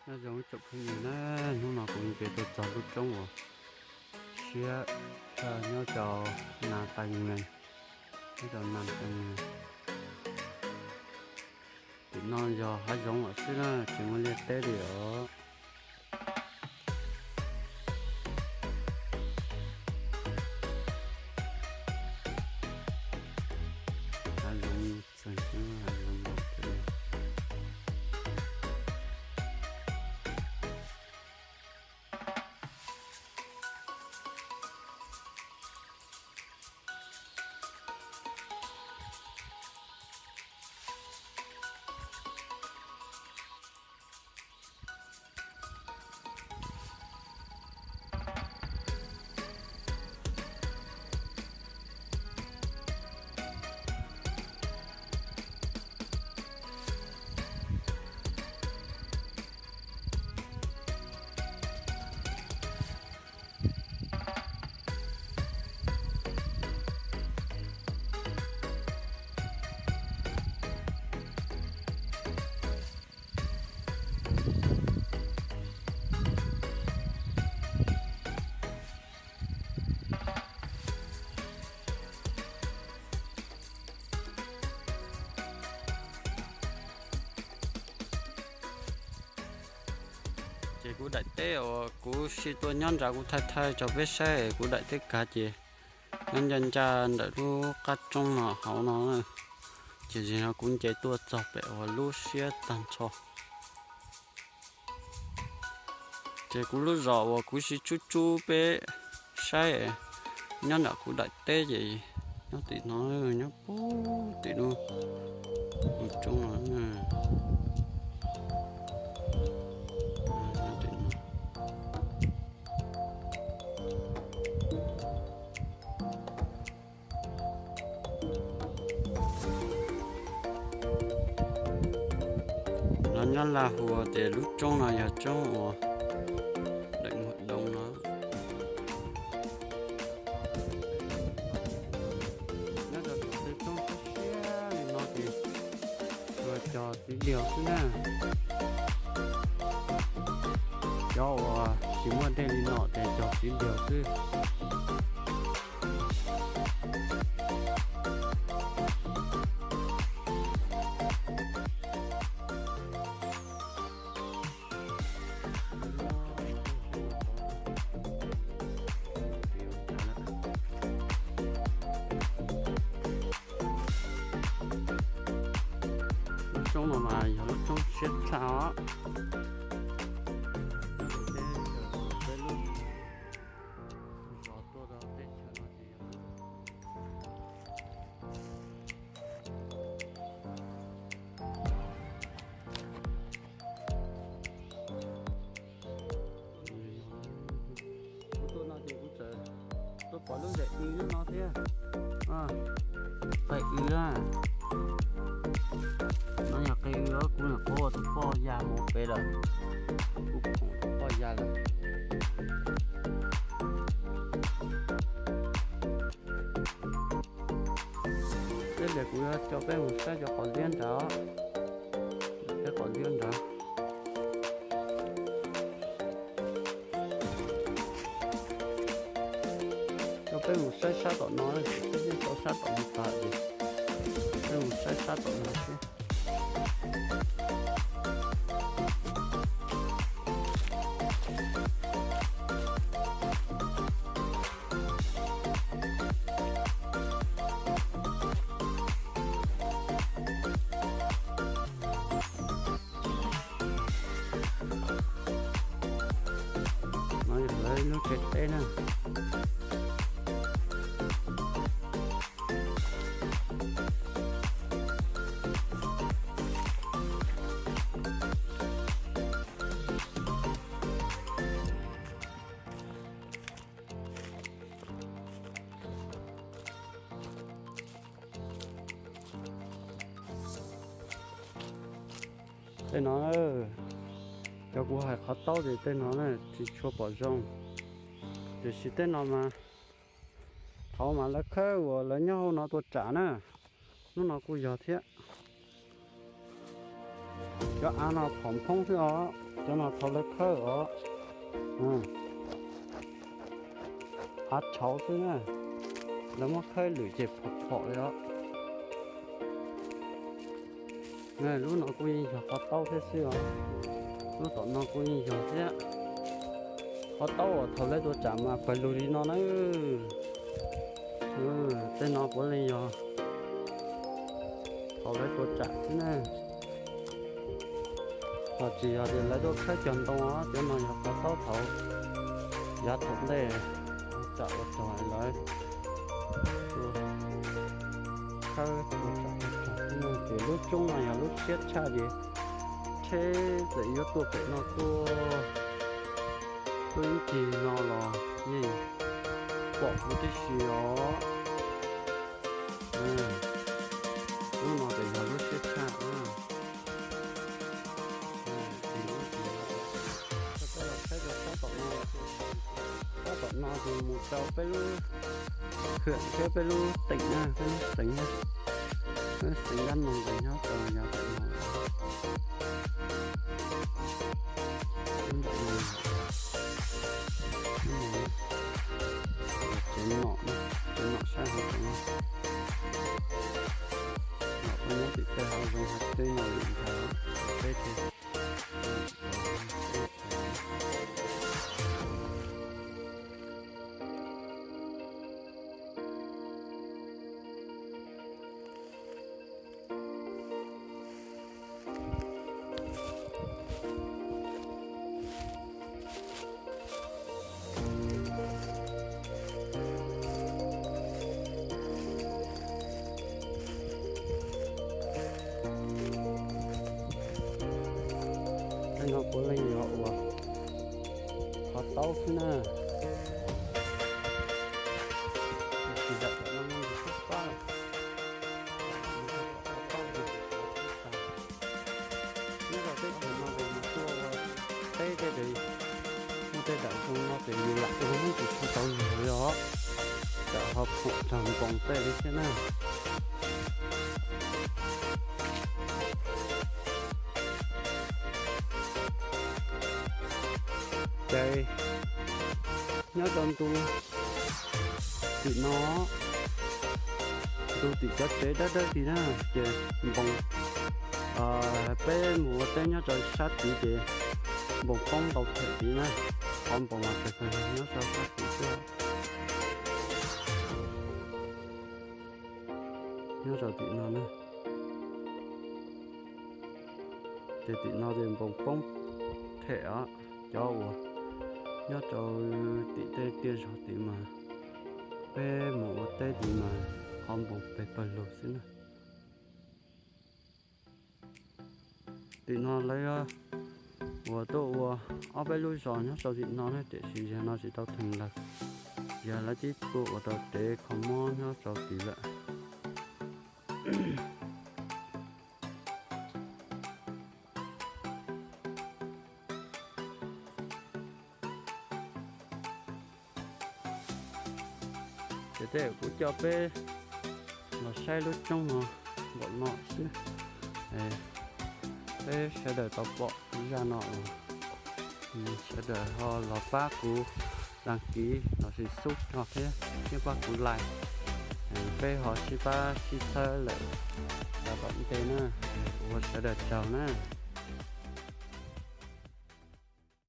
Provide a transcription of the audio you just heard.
Nyob zoo ib tsoom phooj ywg na, hnub no kuv nce tuaj txog lub roob uas siab tshaj nyob rau Nas Tag Nyees, nyob rau Nas Tag Nyees. Tim no yog hav zoov lawm xwb na, tsis muaj liaj teb li os. Hav zoov txog, hav zoov. Ces kuv daim teb uas kuv sib tuaj nyob nrad kuv thaij thaij rau peb saib kuv daim teb kav ces nyob ncaj ncaj ntawm lub qab roob no hauv no, ces zim no kuv nce tuaj txog pem uas lub siab tag nrho. Ces kuv lub zos uas kuv sib tsub tsub peb saib nyob nram kuv daim teb ces nyob tim no, nyob puag tim lub roob no. Lawv nyob Laj Huas tias lub roob no yog roob uas daim muag doo no. Nyob rau tom tej roob siab siab li no ces tsuas cog txiv diaug xwb na. Cov uas tsis muaj dej li no ces cog txiv diaug xwb. Lub roob no mas yog lub roob siab tshaj os. Peb lub zos tuaj rau teb chaws no ces yog Kuv tuaj no ces kuv txawm tuaj pom lub zem w no thiab. Qe w na. No yog qe w, kuv nyuam qhuav ua tus poj ya mus pem lawm. Kuv pom tus poj ya lawm. Tej zaum kuv yuav coj peb mus saib cov qos liab nrad. Peb qos liab nrad. Coj peb mus saib sab tom no, peb yeej tau sab tom no tas, peb mus saib sab tom no seb. No yog lawv lub tsev teb na. Tej no, cov kuv hais qhov taub ces tej no na tsis tshua pom zoo, tiam sis tej no mas thaum mas lawv khawb uas lawv nyob hauv no tuaj tsam na, hnub no kuj yog thiab. Cov av no phom phoob xwb os. Cov no thaum lawv khawb os, av tshauv xwb na, lawv muab khawb lwm ces phom phom li os. Lub no kuj yeej yog qhov taub thiab xwb os. Lub tom no kuj yeej yog thiab. Qhov taub uas thaum lawv tuaj tsam mas pawg lug li no na. Tej no puav leej yog thaum lawv tuaj tsam xwb na. Ho tsis yog tias lawv tuaj khawb cog ntoo os, cov no yog qhov taub thaum yav thaum ntej tsam ua rog lawv tuaj khawb ua tsam ua rog xwb na. Ces lub roob no yog lub siab tshaj ces tsheb txawm yuav tuaj pem no tuaj, tuaj ib ncig no los yeej pom huv tib si os. Lub no ces yog lub siab tshaj na. Peb los saib rau sab tom no, sab tom no ces mus rau peb lub khwm thiab peb lub teem na, peb lub teem na, peb lub teem dab no ces nyob rau yav tom no. Lub ntawm no, lub no, tsev nom, tsev nom saib hauv tsev no, nom peb nyob tim tej hav zoov hav teb no li ntawd, teb ces Tej no puav leej yog ua qhov taub xwb na. Tsis yog tom no, nyob rau teb chaws no ces mus tuaj ua teb tej ces muaj tej daim zoo no ces yus lam ua yeej tsis tshua tau lug li os, tsam ho phuam raug npoos tej li thiab na. Ces nyob rau ntu tim no, ntu tim cov tsev dawb dawb tid na, ces npoos, peb mus ua teb nyob rau sab tid ces npoos poob ntau them tid na, qhov npoos mas pes pes nyob rau sab tid xwb. Nyob rau tim no na, ces tim no ces npoos poob them os, cov uas nyob rau tim tej tiaj zog tid mas peb mus ua teb tid mas qhov npoos pes pawg lug xwb na. Tim no lawv uas tuaj ua ob peb lub zos nyob rau tim no na, tiam sis yog no tsis tau theem lawm, yog lawv twb tuaj ua tau tsev kho mob nyob rau tid lawm. Ces tej kuv coj peb los saib lub roob no npaum no xwb. Peb sawv daws tau pom zaj no los, sawv daws ho los pab kuv đăng ký lossis sub no thiab, thiab pab kuv like, peb ho sib pab sib txhawb lawm yav tom ntej na. Ua sawv daws tsaug na.